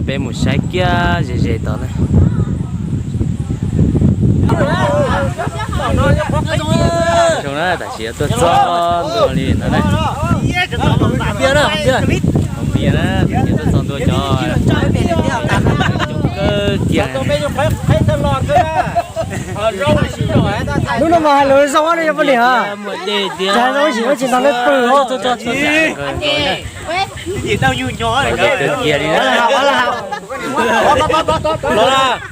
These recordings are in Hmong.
Peb mus saib kiag ze ze tod na. Zoo na, tam sim tuaj txog ntua li no na. Haus npias na, tam sim tuaj txog ntua cov kawg kiag. Hnub no mas hais lus zoo no yog poj niam. Tsis hais zoo ib sim no tsis tau neb pw. Kawg kiag li na.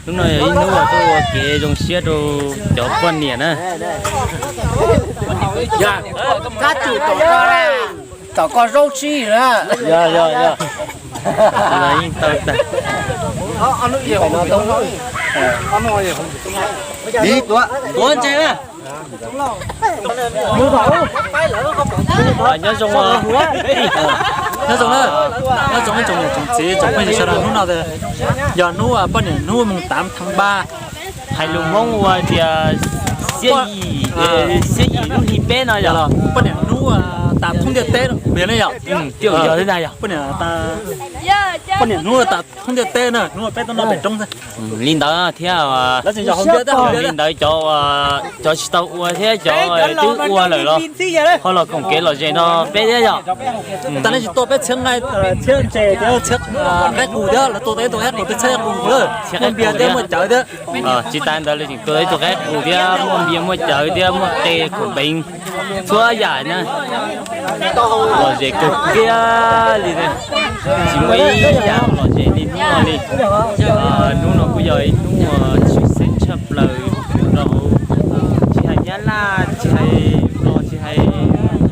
Hnub no yog ib hnub uas tuaj ua kev zoo siab rau cov poj niam na. Tom koj zaub tsib na. Yog, yog, yog. Yeej tau tag. Tuav ntses na. Nyob zoo, nyob zoo, nyob zoo ib tsoom niam tsoom txiv tsoom phooj ywg sawv daws, hnub no yog hnub poj niam hnub mùng tám tháng ba. Hais lus Hmoob ua tias xiab yim, xiab yim lub hli peb no yog poj niam hnub tas thoob ntiaj teb no yog. Poj niam hnub tas thoob ntiaj teb na, hnub peb tuaj noj pem roob xwb. Li ntawd thiab, li ntawd cov, cov tsis tau ua thiab cov twb ua lawm los ho los koom kev lom zem no peb thiab yog. Tas nej tsis tuaj peb txhiab nqaij, txhiab ntses thiab txhiab qaib qus thiab, lawv tua tau ib tug qaib qus thiab txhiab qaib qus thiab muaj npias thiab muaj cawv thiab. Tsis tas ntawd lawv tseem tua tau ib tug qaib qus thiab muaj npias muaj cawv thiab muaj qe khaum npeev txhua yam na. Lom zem kawg kiag li, tsis muaj ib yam lom zem li hnub no li. Hnub no kuj yog ib hnub tshwm sim tshaj plaws rau, tsis hais Nyab Laj, tsis hais Nplog, tsis hais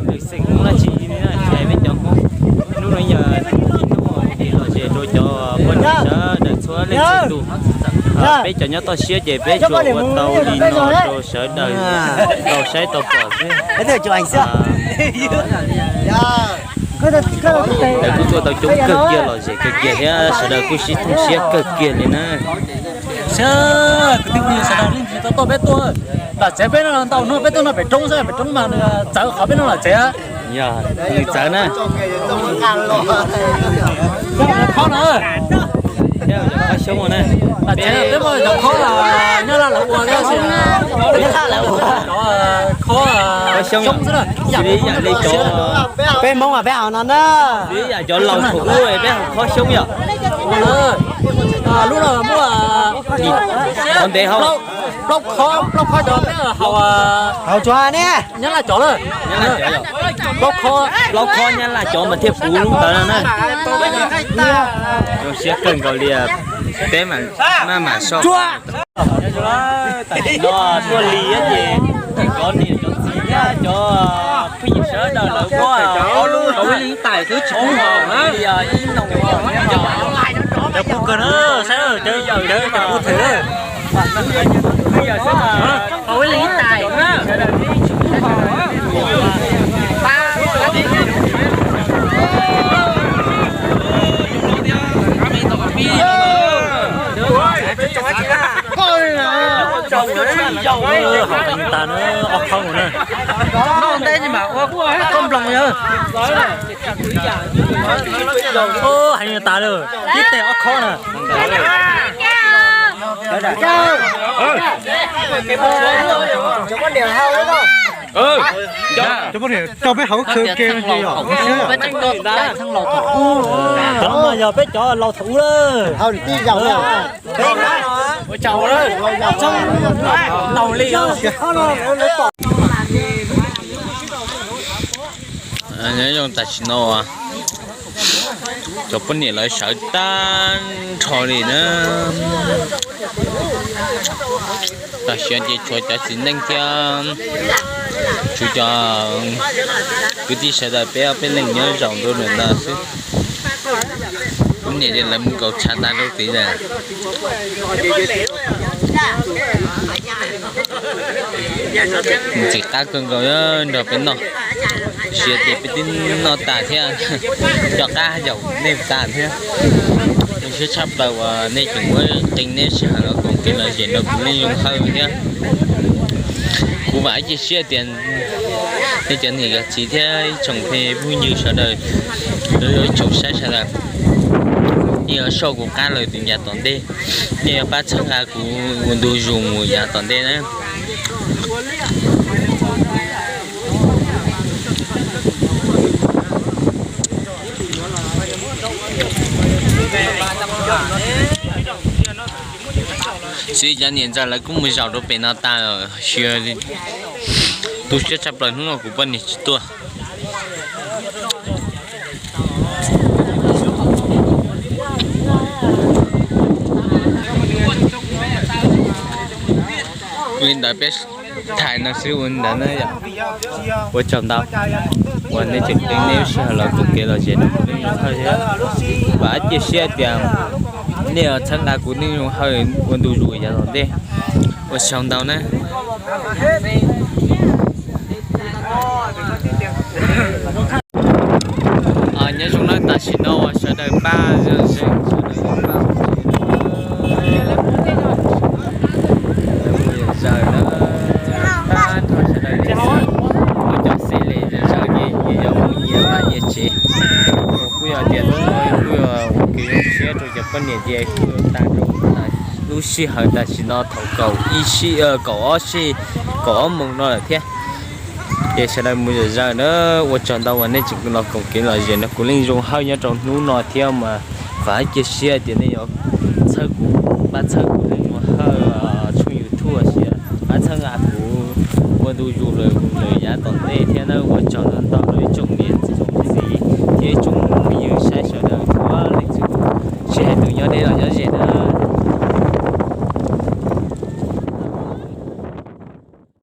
lwm xeem Hmoob dab tsi li na, tsis hais peb cov Hmoob. Hnub no yog ib hnub ua kev lom zem rau cov poj niam sawv daws txhua leej txhua tus. Peb cov nyob toj siab ces peb tsuas ua tau li no rau sawv daws tau saib tau pom xwb. Lawv kuj tuaj tau coob kawg kiag, lom zem kawg kiag thiab sawv daws kuj sib thooj siab kawg kiag li na. Sawv daws leej twg tau tuaj peb tuaj, lam tsev peb no ntau hnub peb tuaj noj pem roob xwb, pem roob mas txawv qhov peb no lam tsev. Yog nws txawv na. Khob no, khob xyoob na. Lam tsev peb muaj cov khob Nyab Laj lawv ua thiab, khob xyoob xwb na. Peb Hmoob mas peb haus no na. Ib yam cov laus thaum ub peb haus khob xyoob yom. Lub no muaj qhov ntev hauv, plaub khob, plaub khob cov peb haus, haus tsuav ne. Nyab Laj cov lawm, plaub khob, plaub khob Nyab Laj cov mas thiaj puv lub ntawd no na. Zoo siab kawg nkaus li, peb mam maj mam soj. Tam sim no tuaj lig ces cov niam cov txiv thiab cov phooj ywg sawv daws lawv muab ob lub, ib leeg ib tais xwb tsis pub haus na. Cov pub kawg na, saib cov, cov pub thwm. Ib leeg ib tais na. Haus tas na, ob khob na. Noj ntej mas ua koj nploos yog. Heev tas lawm, ib teg ob khob na. Cov poj niam coj peb haus kawg ke no ces yog. Cov no mas yog peb cov laus thaum ub lawm. Nyob zoo tam sim no cov poj niam lawv sawv tag nrho li na. Tam sim no ces tshuav cov txiv neej thiab tshuav cov kwv tij sawv daws peb ob peb leeg nyob zaum ntua ntawm no xwb. Poj niam ces lawv mus nkaus tshav tas rau tid lawm. Ntxim qab kawg nkaus nrog peb noj, siv tias peb twb noj tas thiab, coj qab yaum nej tas thiab. Zoo siab tshaj plaws uas nej tseem muab qee nej sij hawm los koom kev lom zem nrog kuv Neej Zoo Hawj thiab. Kuv vam ib ce siab tias nej cov niam cov txiv thiab ib tsoom phooj ywg sawv daws, ib tsoom saib sawv daws, Nej yuav soj kuv qab lawm tus yav tom ntej, nej yuav pab txhawb nqa kuv ua ntu zus mus yav tom ntej na. Xws li cov niam ntxawm lawv kuj mus zaum rau pem no tas lawm, sis tu siab tshaj plaws hnub no kuv poj niam tsis tuaj. Li ntawd peb tham no xwb ua li ntawd na yom. Ua tsaug ntau uas nej tseem ceeb nej lub sij hawm los koom kev lom zem rau kuv Neej Zoo Hawj thiab. Vam thiab cia siab tias nej yuav txhawb nqa kuv Neej Zoo Hawj ua ntu zus yav tom ntej. Ua tsaug ntau na. Nyob zoo na, tam sim no uas sawv daws pab zoo zoo, sawv daws pab hauv tsev no, lawv mus yam zaws na, pab nrog sawv daws ua cov xib lem zaws zaws ces yog mus nyias vaj nyias tsev. Kuj yog tias hnub no kuj yog ua kev zoo siab rau cov poj niam ces kuj yuav tag nrho lub sij hawm tam sim no thaum kaum ib sij, kaum ob sij, kaum ob moos no lawm thiab. Ces sawv daws mus zom zaws na, ua tsaug ntau uas nej tseem los koom kev lom zem nrog kuv Neej Zoo Hawj nyob rau hnub no thiab mas vam cia siab tias nej yuav txhawb kuv, pab txhawb kuv Neej Zoo Hawj tshooj YouTube sis pab txhawb nqa kuv ua ntu zus lawm yav tom ntej thiab na. Ua tsaug ntau ntau rau ib tsoom niam tsoom txiv thiab ib tsoom phooj ywg saib sawv daws txhua leej txhua tus, tsis hais tus nyob deb los nyob ze na.